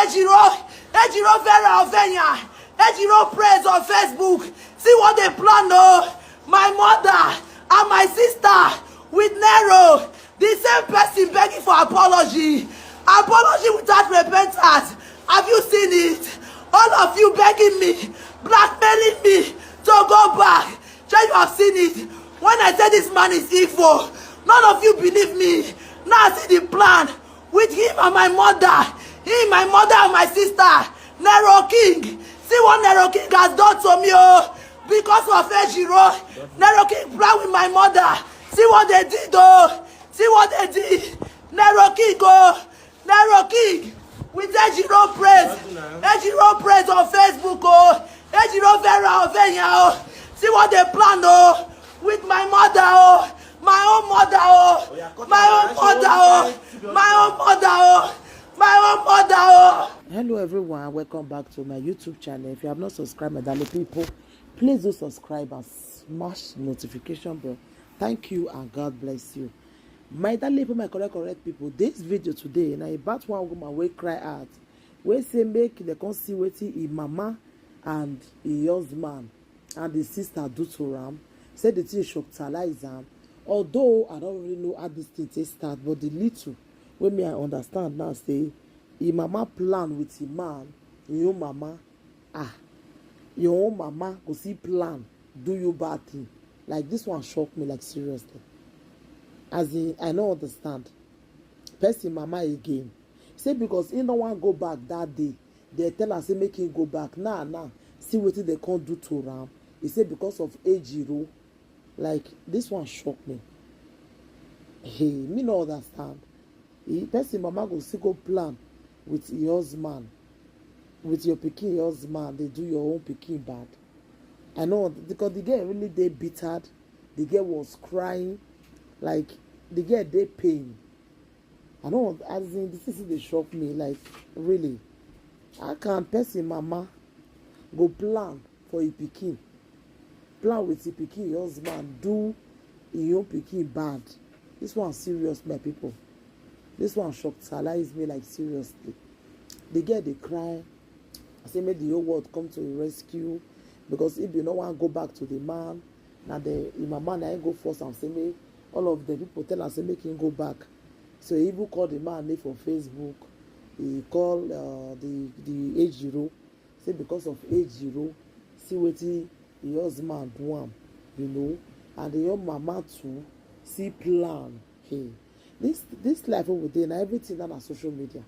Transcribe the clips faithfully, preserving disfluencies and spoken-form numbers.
Ejiro, Ejiro Vera Ovenya, Ejiro Praise on Facebook. See what they plan, oh. My mother and my sister with Nero. The same person begging for apology. Apology without repentance. Have you seen it? All of you begging me, blackmailing me to go back. Shey you have seen it? When I say this man is evil, none of you believe me. Now see the plan with him and my mother. Him, my mother, and my sister. Nero King. See what Nero King has done to me, oh. Because of Ejiro, Nero King plan with my mother. See what they did, oh. See what they did. Nero King, oh. Nero King with Ejiro Praise. Ejiro Praise on Facebook, oh. Ejiro Vera Ovenya, oh. See what they plan, oh. With my mother, oh. My own mother, oh. My own mother, oh. My own mother, oh. My own mother, oh. Hello, everyone. Welcome back to my YouTube channel. If you have not subscribed, my darling people, please do subscribe and smash notification bell. Thank you and God bless you. My darling people, my correct, correct people, this video today na about one woman wey cry out, wey say make dem come see wetin im mama and im husband and im sister do to am. Say the thing shocktalize am. Although I don't really know how this thing take start, but the little wey me I understand now say im mama plan with im man, im own mama. Ah, your own mama go see plan do you bad thing. Like, this one shock me, like, seriously. As in, I no understand. Person mama again. Say because he no wan go back that day, they tell am say make him go back. Now, now, see wetin they come do to am. He say because of Ejiro. Like, this one shock me. Hey, me no understand. He, person mama go still go plan with your husband, with your pikin husband, they do your own pikin bad. I know, because the girl really dey bitter. The girl was crying. Like, the girl dey pain. I know, as in, this is dey shock me. Like, really, how can person mama go plan for a pikin, plan with a pikin, your husband do im own pikin bad? This one serious, my people. This one shocktalize me, like, seriously. The girl dey cry. I say make the whole world come to the rescue, because if you no wan go back to the man, na the im mama na him go force am say make all of the people tell am say make him go back. So he even call the man name for Facebook. He call uh, the the Ejiro, say because of Ejiro, see wetin im husband do am, you know, and the young mama too see plan. Hey, this this life wey we dey na, everything na na social media.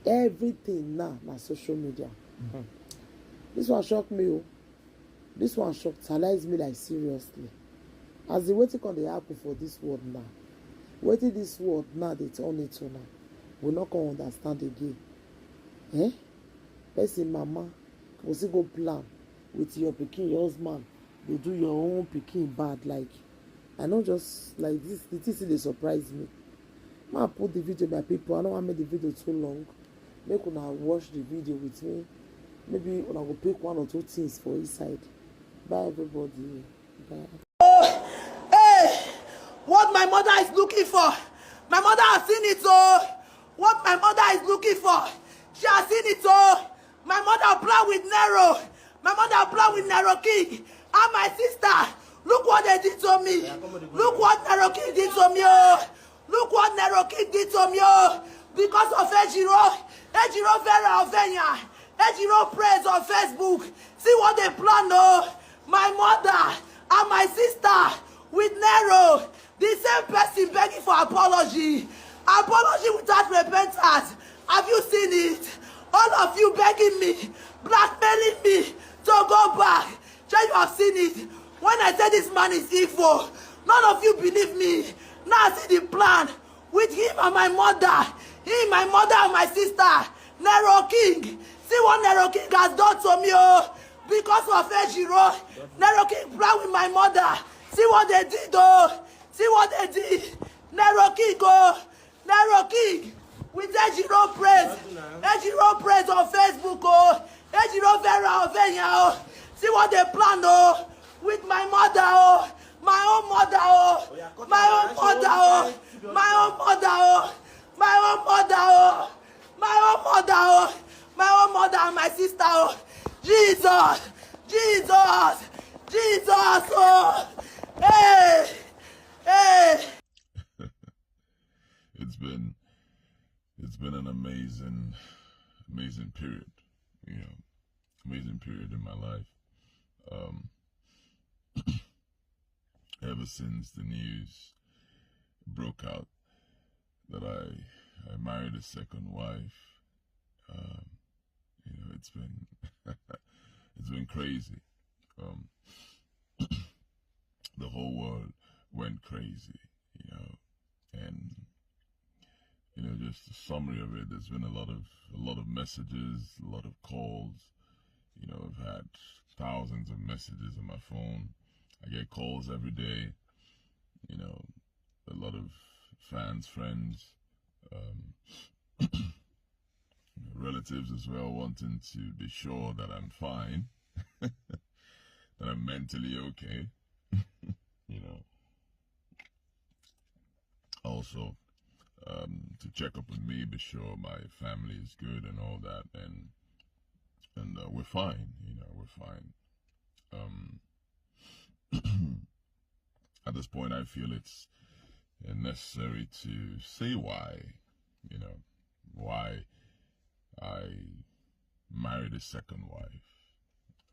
Everything na na social media. Hmm. This one shock me, oh. This one shocktalize me, like, seriously. As in, wetin come dey happen for this world now? Wetin this world now dey turn into now? We no come understand again. Eh? Person mama go still go plan with your pikin, your husband, dey do your own pikin bad. Like, I no just, like, this, the thing still dey surprise me. Ma put the video, my people. I no wan make the video too long. Make una watch the video with me. Maybe una go pick one or two things for inside. Bye, everybody. Bye. Oh, hey, what my mother is looking for. My mother has seen it, oh. What my mother is looking for, she has seen it, oh. My mother plan with Nero. My mother plan with Nero King. And my sister, look what they did to me. Look what Nero King did to me, oh. Look what Nero King did to me, oh. Because of Ejiro, Ejiro Vera Ovenya, Ejiro Praise on Facebook. See what they plan, oh. My mother and my sister with Nero, the same person begging for apology. Apology without repentance. Have you seen it? All of you begging me, blackmailing me to go back. Shey you have seen it? When I say this man is evil, none of you believe me. Now see the plan with him and my mother. Him, my mother and my sister. Nero King. See what Nero King has done to me, oh. Because of Ejiro, Nero King plan with my mother. See what they did, oh. See what they did. Nero King, oh. Nero King with Ejiro Praise. Ejiro Praise on Facebook, oh. Ejiro Vera Ovenya, oh. See what they plan, oh. With my mother, oh. My own mother, oh. My own mother, oh. My own mother, oh. My own mother, oh. My own mother, oh. Sister, my sister, oh, Jesus, Jesus, Jesus, oh, hey, hey. It's been, it's been an amazing, amazing period, you know, amazing period in my life. Um, ever since the news broke out that I, I married a second wife, um, you know, it's been, it's been crazy. Um, the whole world went crazy, you know, and, you know, just a summary of it. There's been a lot of, a lot of messages, a lot of calls. You know, I've had thousands of messages on my phone. I get calls every day. You know, a lot of fans, friends, um, relatives as well, wanting to be sure that I'm fine, that I'm mentally okay. You know, also, um, to check up on me, be sure my family is good and all that, and and uh, we're fine. You know, we're fine. Um, at this point, I feel it's, uh, necessary to say why. You know, why I married a second wife.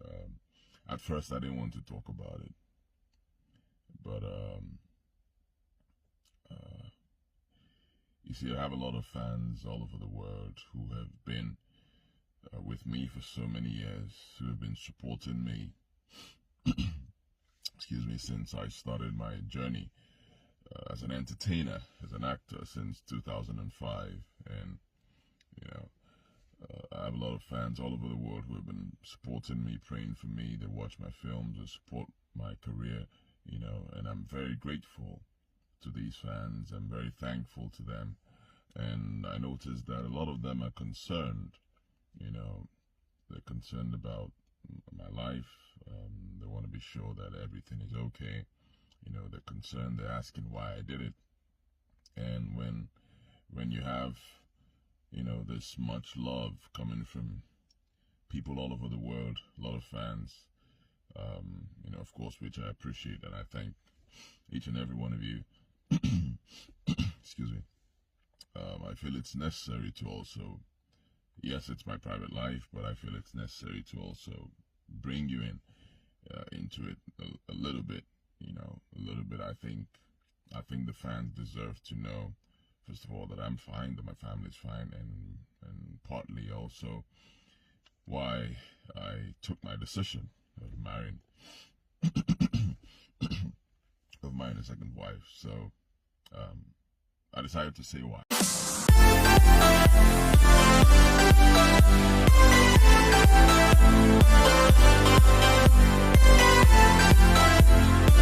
Um, at first, I didn't want to talk about it, but um, uh, you see, I have a lot of fans all over the world who have been, uh, with me for so many years, who have been supporting me. Excuse me, since I started my journey, uh, as an entertainer, as an actor, since two thousand five, and you know, uh, I have a lot of fans all over the world who have been supporting me, praying for me. They watch my films, they support my career, you know, and I'm very grateful to these fans. I'm very thankful to them. And I noticed that a lot of them are concerned, you know, they're concerned about my life. Um, they want to be sure that everything is okay. You know, they're concerned, they're asking why I did it. And when, when you have, you know, this much love coming from people all over the world, a lot of fans, um, you know, of course, which I appreciate, and I thank each and every one of you. Excuse me. Um, I feel it's necessary to also, yes, it's my private life, but I feel it's necessary to also bring you in, uh, into it a, a little bit. You know, a little bit. I think, I think the fans deserve to know, first of all, that I'm fine, that my family's fine, and and partly also why I took my decision of marrying of marrying a second wife. So, um, I decided to say why.